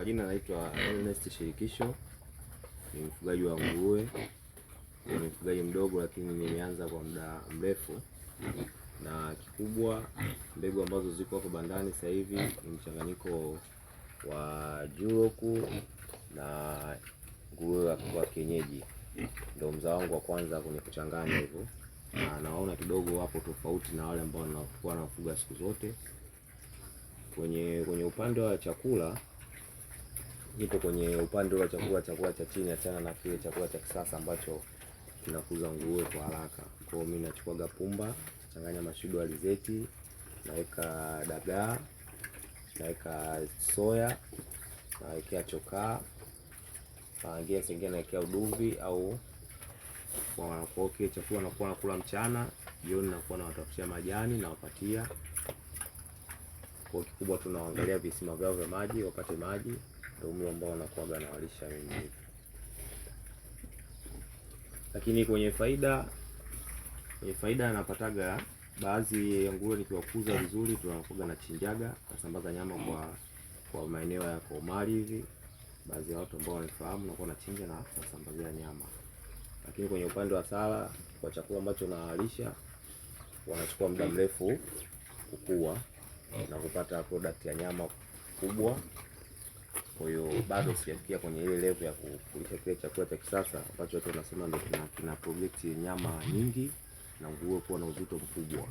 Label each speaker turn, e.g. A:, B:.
A: Majina naitwa Ernest Shirikisho, ni mfugaji wa nguruwe. Ni mfugaji mdogo, lakini nimeanza kwa muda mrefu, na kikubwa mbegu ambazo ziko hapo bandani sasa hivi ni mchanganyiko wa Duroc na nguruwe wa kienyeji. Ndio mzao wangu wa kwanza kwenye kuchanganya hivyo, na naona kidogo wapo tofauti na wale ambao nakuwa nafuga siku zote. Kwenye upande wa chakula nipo kwenye upande wa chakula cha chini, achana na kile chakula cha kisasa ambacho kinakuza nguruwe kwa haraka. Kwa hiyo mimi nachukuaga pumba, changanya mashudu alizeti, naweka dagaa, naweka soya, nawekea chokaa, naongea sengine nawekea uduvi au kwa kile chakula nakuwa nakula mchana, jioni nakuwa nawatafutia majani nawapatia. Kwa kikubwa tunaangalia visima vyao vya maji, wapate maji, ndio mlo ambao nakuwaga nawalisha mimi hivi. Lakini kwenye faida napataga baadhi ya nguruwe nikiwakuza vizuri, tunakuwaga na chinjaga, nasambaza nyama kwa maeneo ya Komari hivi, baadhi ya watu ambao wanafahamu nakuwa nachinja na nasambazia nyama. Lakini kwenye upande wa sala, kwa chakula ambacho nawalisha, wanachukua muda mrefu kukua na kupata product ya nyama kubwa. Kwa hiyo bado sijafikia kwenye ile level ya kulisha kile chakula cha kisasa ambacho watu wanasema ndio kina project nyama nyingi na nguruwe kuwa na uzito mkubwa.